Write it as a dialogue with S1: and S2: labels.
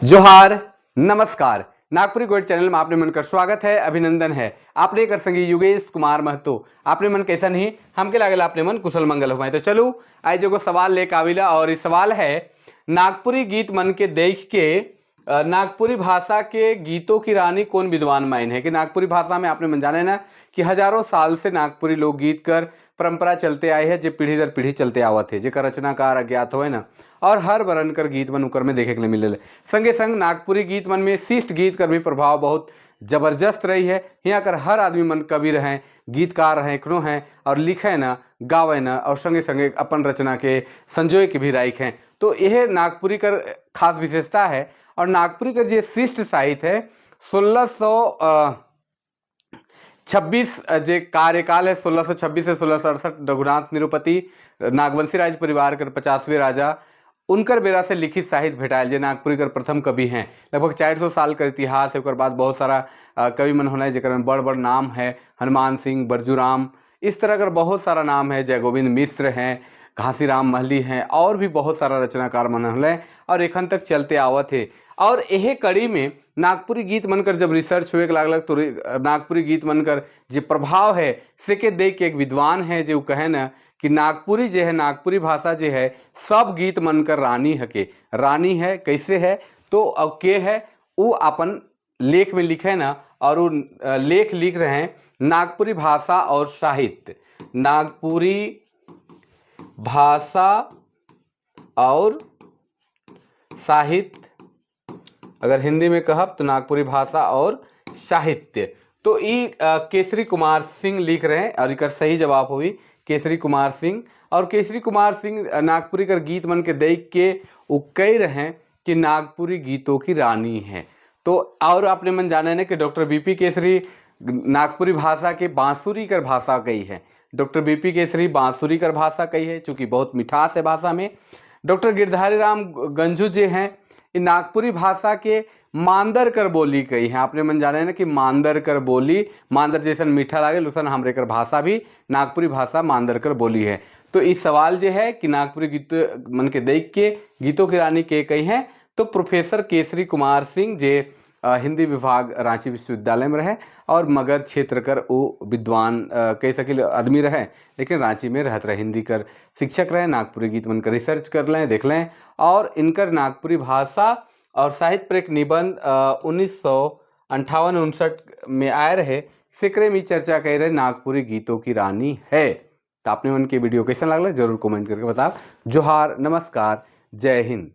S1: जोहार, नमस्कार। नागपुरी गोइड चैनल में आपने मन का स्वागत है, अभिनंदन है। आपने कर संगी युगेश कुमार महतो। आपने मन कैसा नहीं, हमके लागल आपने मन कुशल मंगल हो। तो चलू, आज एगो सवाल लेके आविला और ये सवाल है, नागपुरी गीत मन के देख के नागपुरी भाषा के गीतों की रानी कौन विद्वान माइन है? कि नागपुरी भाषा में आपने मन जाने ना कि हजारों साल से नागपुरी लोकगीत कर परंपरा चलते आए है, जो पीढ़ी दर पीढ़ी चलते आवत है, जेकर रचनाकार अज्ञात हो ना और हर बरन कर गीत मन उकर में देखे के लिए मिले। संगे संग नागपुरी गीत मन में शिष्ट गीत कर भी प्रभाव बहुत जबरदस्त रही है। यहाँ कर हर आदमी मन कवि रहें, गीतकार रहें, एखनो हैं और लिखे ना, गावे ना और संगे संगे अपन रचना के संजोए के भी राइख हैं। तो यह नागपुरी कर खास विशेषता है। और नागपुरी का जो शिष्ट साहित्य है, 1626 जे कार्यकाल है, 1626 से 1668, रघुनाथ निरुपति, नागवंशी राज परिवार कर 50वें राजा, उनकर बेरा से लिखित साहित्य भेटायल, जे नागपुरी कर प्रथम कवि हैं। लगभग 400 साल का इतिहास है। ओकर बाद बहुत सारा कवि मन होना है, जेकर में बड़ बड़ नाम है, हनुमान सिंह, बरजूराम, इस तरह कर बहुत सारा नाम है। जयगोविंद मिश्र हैं, घासीराम महली हैं और भी बहुत सारा रचनाकार मन होले और एखन तक चलते आवत है। और यह कड़ी में नागपुरी गीत मनकर जब रिसर्च हुए के लागल तो नागपुरी गीत मनकर जो प्रभाव है से के देख के एक विद्वान है जो कहे ना कि नागपुरी जो है, नागपुरी भाषा जो है, सब गीत मनकर रानी हके, रानी है। कैसे है? तो अब के है, वो अपन लेख में लिखे ना और वो लेख लिख रहे हैं, नागपुरी भाषा और साहित्य, नागपुरी भाषा और साहित्य। अगर हिंदी में कहब तो नागपुरी भाषा और साहित्य। तो ई केसरी कुमार सिंह लिख रहे हैं और एकर सही जवाब हुई केसरी कुमार सिंह। और केसरी कुमार सिंह नागपुरी कर गीत मन के देख के वो कह रहे हैं कि नागपुरी गीतों की रानी है। तो और आपने मन जाने ने कि डॉक्टर बीपी केसरी नागपुरी भाषा के बांसुरी कर भाषा कही है। डॉक्टर बीपी केसरी बांसुरी कर भाषा कही है, चूँकि बहुत मिठास है भाषा में। डॉक्टर गिरधारी राम गंझू जी हैं, ये नागपुरी भाषा के मांदर कर बोली कही है। आपने मन जाने ना कि मांदर कर बोली, मांदर जैसन मीठा लागे उसन हमरे कर भाषा भी नागपुरी भाषा मांदर कर बोली है। तो इस सवाल जो है कि नागपुरी गीत मन के देख के गीतों की रानी के कही हैं, तो प्रोफेसर केसरी कुमार सिंह, जे हिंदी विभाग, रांची विश्वविद्यालय में रहे और मगध क्षेत्र कर वो विद्वान कह सके आदमी रहे, लेकिन रांची में रहत रहे, हिंदी कर शिक्षक रहे। नागपुरी गीत मन कर रिसर्च कर लें, देख लें और इनकर नागपुरी भाषा और साहित्य पर एक निबंध 1958-59 में आए रहे, सेकरे में चर्चा कर रहे, नागपुरी गीतों की रानी है। तो आपने उनके वीडियो कैसा लगला, जरूर कमेंट करके बताओ। जोहार, नमस्कार, जय हिंद।